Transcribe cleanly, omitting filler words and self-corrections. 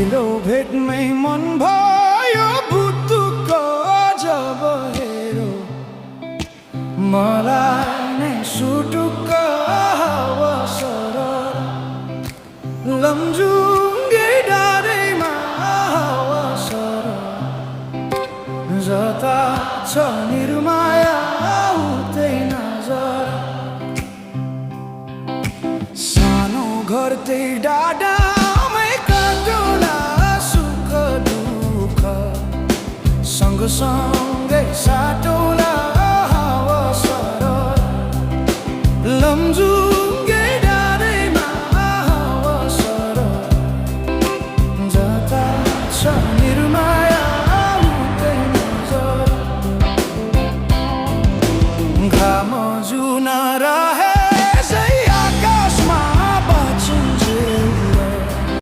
पहिलो भेटमै मन भयो भुतुक्क जब हेरो मलाई नै सुटुक्क हावा सरर लमजुङ्गे डाँडैमा हावा सरर जता छ निर्माया उतै नजर सानो घर त्यही डाँडामै काटुला सुख दुःख सँगसँगै साटौला